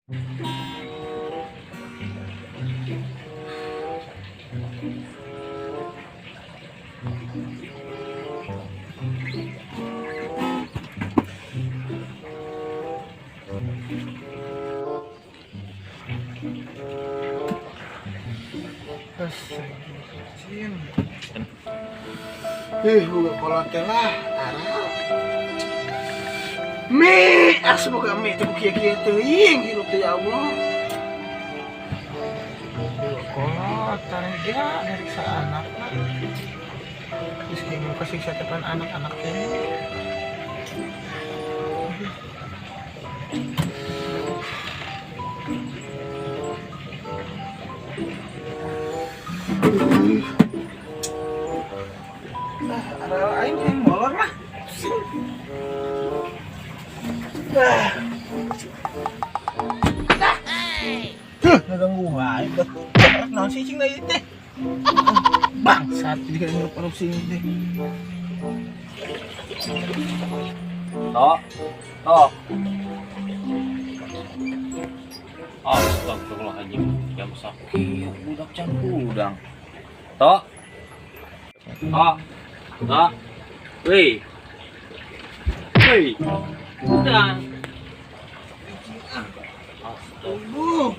Astagfirullahaladzim. Ih, buka kolot teh lah. Arah. Mi, ah semoga mi teu kieu-kieu teuing hirup teh ya Allah. Buka kolot tareja nyariksa anak lah. Terus kayak kasiksa depan anak-anak teh. Ah, arah aing yang molor lah. Pusing. Ah. Ah. Tuh, ngeganggu wae. Naon sih cing deui teh? Bangsat, jadi kayak ngerup sing teh. Tok. Tok. Astagfirullahaladzim. Jam sakieu budak can hudang. Tok. Tok. Tok. Wih. Wih. Hudang. Tunggu.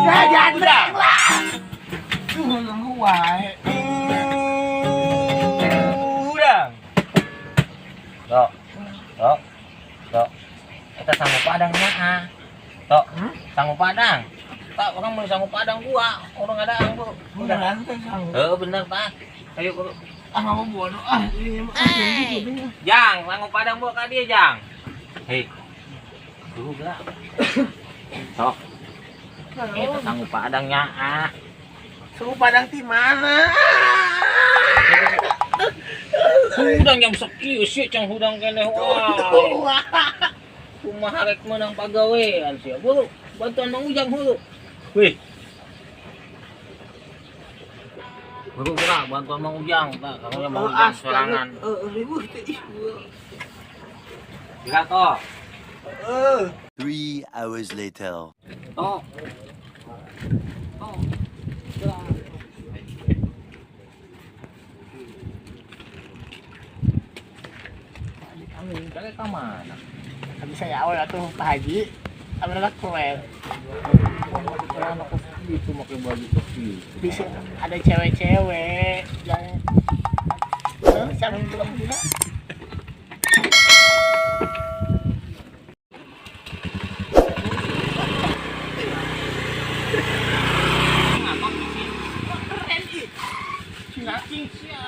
Ya jangan lah. Tuh ngeganggu wae. Hudang. Tok. Tok. Tok. Kita sanggup padang mah. Tok. Sanggup padang. Tak, orang mau sanggup padang gua. Orang ada bu. Beneran teh sanggup. Heeh, bener, Pak. Ayo, bro. Ah, nggak mau bodoh. Ah, ini mah ah, gitu. Jang, sanggup padang bawa ka dia, Jang. Hei. Dulu gerak. Tok. Eta sanggup padangnya, ah. Sanggup padang di mana? Hudang jam sakieu sih cang hudang keneh wae. Kumaha rek meunang pagawean sia. Buru, bantuan Mang Ujang hulu. Wih. Buru gerak bantuan Mang Ujang, tah karunya Mang Ujang sorangan. Ribuh teh ih. Gerak toh. 3 hours later. Tok. Tok. Gerak. Amin, kalian ke mana? Habis saya awal atuh Pak Haji. Anak keren. Anak gitu pakai baju topi. Bisa ada cewek-cewek yang siapa yang belum juga?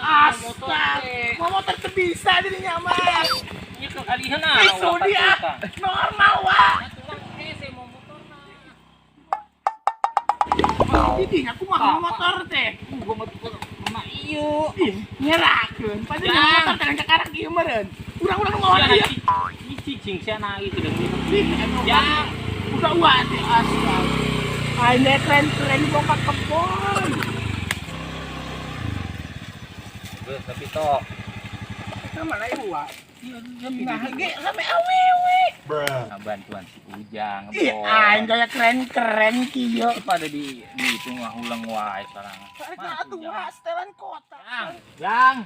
Astaga, mau motor teu bisa jadi nyaman. Ini kekalihan ah. Ih, sudi ah. Normal wah. Jadi aku mah motor teh. Gua motor mah ieu. Ih, nyerakeun. Padahal motor teh karak ieu meureun. Urang-urang mau ieu. Ih, cicing sia na gitu deh. Ih, Jang. Udah uang teh astaga. Aing keren-keren dibawa ka kebon. Geus tapi tok. Eta mana ieu wa? Nah, ge rame awewe. Nah, bantuan si Ujang. Ih, aing gaya keren-keren kieu. Pada di itu ngahulang wae sorangan. Mana atuh wa setelan kota. Jang, Jang.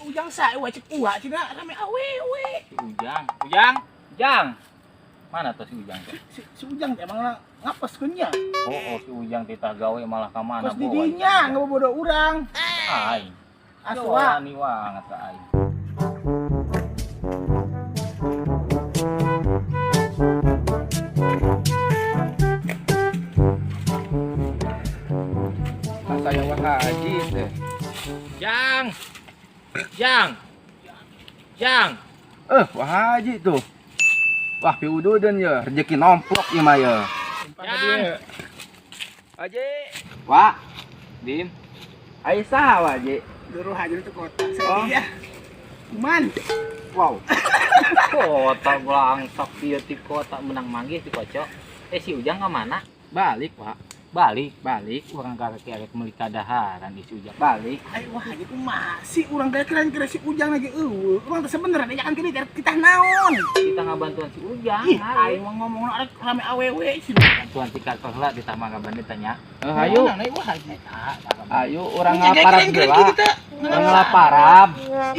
Ujang sae wa cek uwa cenah rame awewe. Si Ujang, Ujang, Ujang. Mana tuh si Ujang tuh? Si Ujang teh emang ngapeskeun nya. Oh, si Ujang titah gawe malah ka mana Kos di dinya ngabobodo urang. Aing. Aswa. Wani banget ka aing. Saya wah haji teh. Jang. Jang. Jang. Wah haji tuh. Wah piududeun ye, rezeki nomplok ieu mah ye. Jang. Haji. Wah, Dim. ai saha wah haji? Guru haji itu kota. Oh. Saya Kuman. Wow. Kota belangsak ieu ti kota menang manggih ti kocok. Eh si Ujang ka mana? Balik, Pak. Balik. Balik. Urang karek arek meuli kadaharan di si Ujang. Balik. Ayo wah haji kumaha sih urang gaya kira-kira si Ujang lagi eueuh. Urang teh sebenerna diajakan ke dieu kita naon? Kita ngabantuan si Ujang. Ih, aing mah ngomong arek rame awewe sih. Bantuan si kantor heula ditambah ngaban tanya. Hayu. Wah haji. Ayo urang ngalaparab heula. Urang ngalaparab.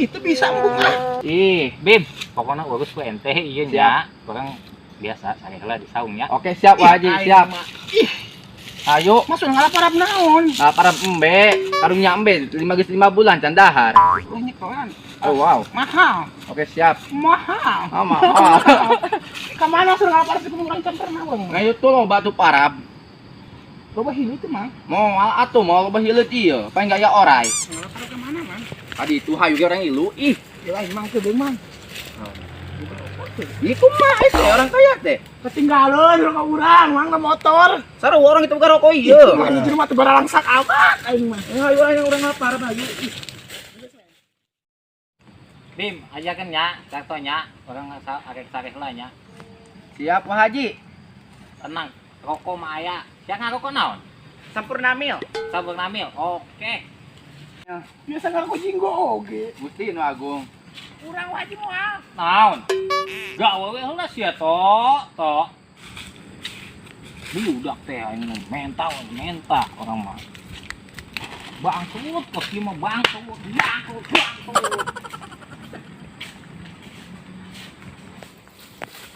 Itu bisa embung lah. Ih, Bim, pokoknya urus ku ente ieu nya. Urang biasa sare heula di saung nya. Oke, siap Wah Haji, siap. Ih. Ayo, masuk ngalaparab naon? Ngalaparab embe, karunya embe 5 geus 5 bulan can dahar. Wah nyekelan. Oh wow. Mahal. Oke, siap. Mahal. Oh, mahal. Ka mana suruh ngalaparab di urang can pernah urang. Ngayu tuh loba tuh parab. Loba hileut teh, Mang. Moal atuh moal loba hileut ieu, paling gaya orai. Ngalaparab ka mana, Mang? Tadi itu hayu ge orang ilu ih. Ya lain Mang teu Mang. Ih kumaha sih orang kaya teh? Ketinggalan rokok urang, Mang na motor. Sarua orang itu bukan rokok ieu. Mah di rumah teh baralangsak amat aing mah. Ayo aing urang ngalaparab hayu. Bim, ajakan nya, kartonya, urang arek sareh heula nya. Siap Wah Haji. Tenang, rokok mah aya. Sia ngarokok naon? Sampurna mil. Sampurna mil. Oke. Biasa ngarokok jinggo oge. Gusti nu agung. Urang Wah Haji moal. Naon? Gawe we heula sia to, to. Budak teh aing menta, menta orang mah. Bangkrut, kos ieu mah bangkrut, bangkrut, bangkrut.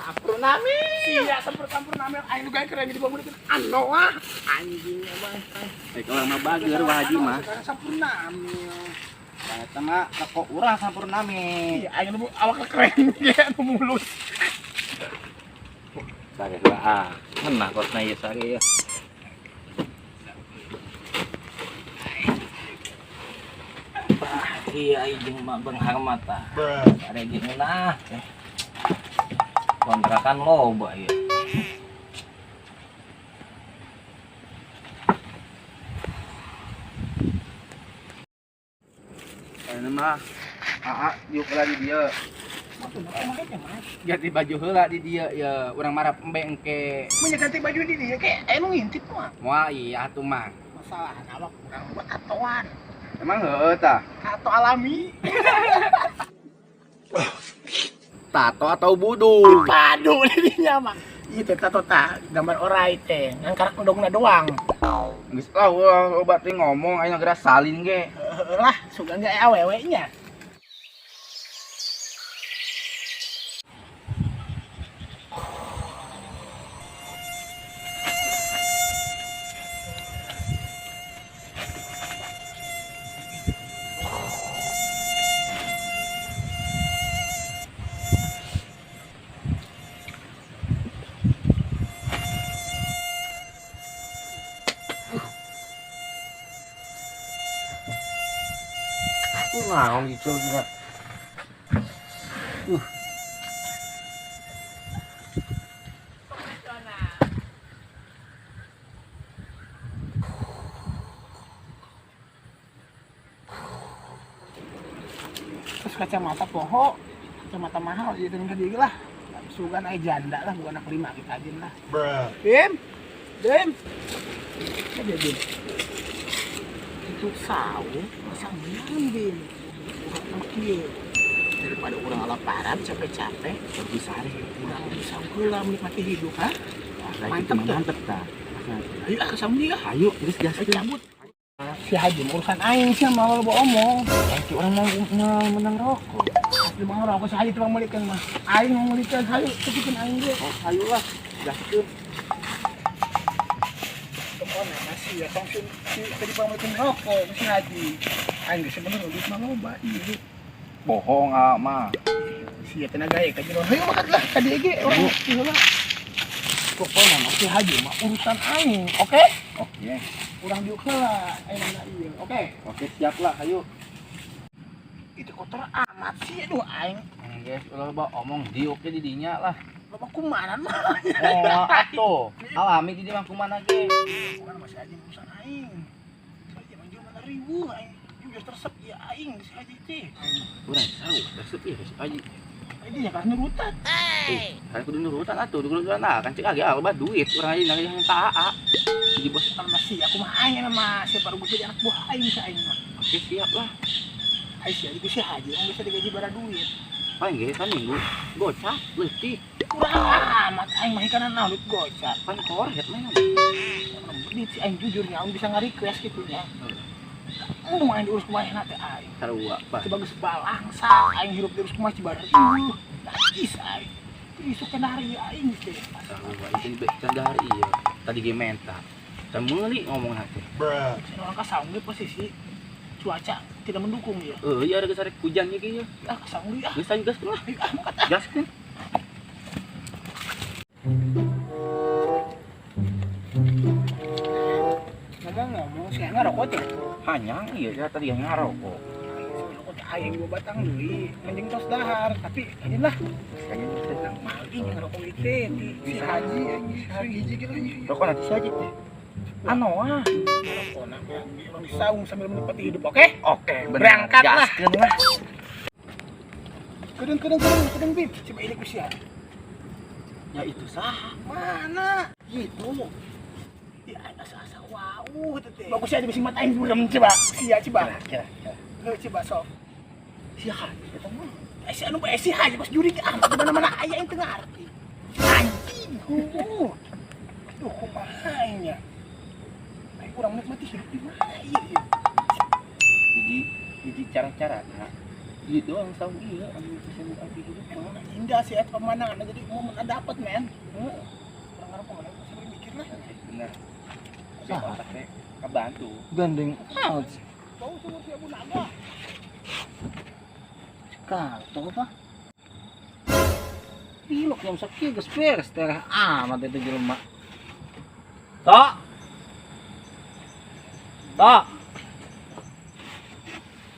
Sampurna mil. Sia sampurna mil aing nu gawe keren dibangunkeun ano ah. Anjing emang. Eh kalau mah bager Wah Haji mah. Sampurna mil. Eta mah rokok urang sampurna mil. Iya, aing nu awak keren ge nu mulus. Sare heula ah. Ngeunah kosna ieu sare ieu. Bah, iya aing jeung mah beunghar mata. Sare ge ngeunah. Kontrakan loba ieu. Ini mah aa yuk heula di dieu. Ganti baju heula di dieu ya, urang marap embe engke. Mun ganti baju di dieu ke aya nu ngintip mah. Moal iya atuh mah. Masalah awak urang buat tatoan. Emang heueuh tah? Tato alami. Tato atau budu? Padu di dinya mah. Ieu teh tato tah gambar orai teh, ngan karak endongna doang. Geus lah ulah loba teh ngomong aing geura salin ge. Heueuh lah, sugan ge aya awewe nya. Naon gitu juga. Terus kacamata poho, kacamata mahal jadi teu ka lah. Sugan aya janda lah, bukan anak lima kita ajin lah. Bim. Bim. Ada Bim. Itu saung masa menang Bim. Kieu. Daripada urang ngalaparan capek-capek, Lebih sare. urang bisa heula menikmati hidup, ha? Mantep tuh. Mantep tah. Ayo ah ke saung dia. Ayo geus gas. Ayo cabut. Si Haji mah urusan aing sih mau loba omong. Si urang mau menang rokok. Asli mah rokok si Haji tukang meulikeun mah. Aing mau meulikeun, hayu tepikeun aing ge. Oh, hayu lah. Gaskeun. Pokoknya masih ya tong si tadi pangmeulikeun rokok si Haji. Aing geus sebenarnya duit mah loba ieu. Bohong ah mah. Sia tenaga ya ka jero. Hayu makan lah ka dieu ge urang heula. Pokoknya mah si Haji mah urusan aing, oke? Oke. Urang diuk heula aing mah ieu, oke? Oke, siap lah, hayu. Itu kotor amat sih aduh aing. Geus ulah loba omong diuk ge di dinya lah. Loba kumanan mah. Oh, atuh. Alami di dieu mah kumana ge. Bukan masih aja urusan aing. Saya mah jelema riweuh aing. Juga Resep ya aing si Haji teh. Urang tahu, resep ieu si Haji. Ini ya kan nurutan. Eh, kan kudu nurutan atuh, kudu nurutan lah. Kan cek age loba duit, urang aja nang ka AA. Jadi bos, Kan masih aku mah aing mah siapa rugu jadi anak buah aing si aing mah. Oke siap lah. Aing si Haji si Haji yang bisa digaji bara duit. Paling ge kan minggu gocap leutik. Kurang amat aing mah ikanan naon duit gocap. Pan korhet mah. Orang duit si aing jujurnya aing bisa nge-request gitu nya. Embung aing diurus kumaha teh aing. Sarua, Pak. Sebagai sebalangsa aing hirup diurus kumaha cibar. Ih, najis aing. Isuk kenari aing teh. Sarua itu can dahar iya. Tadi ge menta. Can meuli ngomong teh. Orang kasaung ge posisi cuaca tidak mendukung ya. Eh, iya ada geus arek hujan ieu ge ieu. Ah, kasaung deui ah. Geus ayo gaskeun lah. Ayo ah, mangkat ah. Gaskeun. Ngomong-ngomong, si Aing ngarokok teh. Hanyang iya ya tadi yang ngarokok. Ngarokok teh aing dua batang deui, mending tos dahar, tapi inilah Kayaknya maling ngarokok ieu teh ti si Haji aing sering hiji gitu nya. Rokok nanti si Haji teh. Ano ah. Rokokna orang di saung sambil menikmati hidup, oke? Oke, bener. Berangkat lah. Gaskeun lah. Kedeng kedeng kedeng kedeng bim. Coba ini ku sia. Ya itu saha? Mana? Gitu. Ya asa-asa wow teh teh. Bagus aja bisa mata aing burem coba. Sia coba. Kira kira. Heuh coba sok. Si Haji eta mah. Eh si anu bae si Haji pas jurig ah di mana-mana aya yang teu ngarti. Anjing. Huh. Duh kumaha aing nya. Aing kurang menikmati hidup di mana ieu ieu. Jadi jadi cara-cara nah. Ieu doang saung ieu anu bisa nikmati hidup mah. Emang indah sih eta pemandangan jadi momen dapat men. Heeh. Kurang ngarep mana sambil mikir lah. Bener. Tapi otak teh kebantu. Gandeng out. Bau sumur si Abu Naga. Karto apa? Pilok jam sakieu geus beres tereh amat itu jelema. Tok. Tok.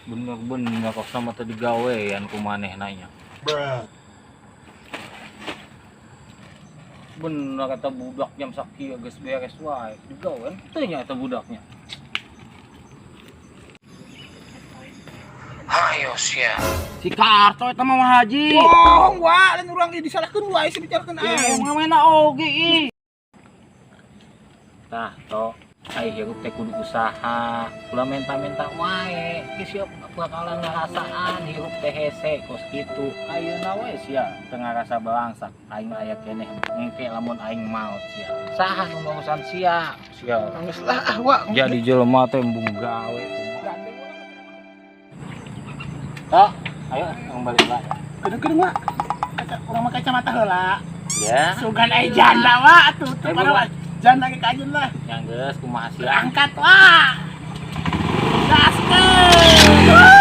Bener-bener kok sama tadi gawean ku manehna nya. Bener kata budak jam sakieu geus beres wae. Digawean teu nya eta budaknya. Hayo sia. Si Karto eta mah Haji. Bohong wa, lain urang ieu disalahkeun wae sih bicarakeun Eh, aing. ngamena oge ih. Tah, to, ai hirup teh kudu usaha, ulah menta-menta wae. Geus sia bakalan ngarasaan hirup teh hese kos kitu. Ayeuna we sia teu ngarasa balangsak, aing mah aya keneh engke lamun aing maot sia. Saha nu ngurusan sia? Sia. Geus lah ah wa. Jadi jelema teh embung gawe kumaha. Gandeng urang. Tok, ayo urang balik lah. Kedeng-kedeng wa. Kaca urang mah kacamata heula. Ya, Sugan ai janda wa atuh tuh Eh, para wa. Janda ge kajun lah. yang geus kumaha sia. Berangkat wa. Gaskeun.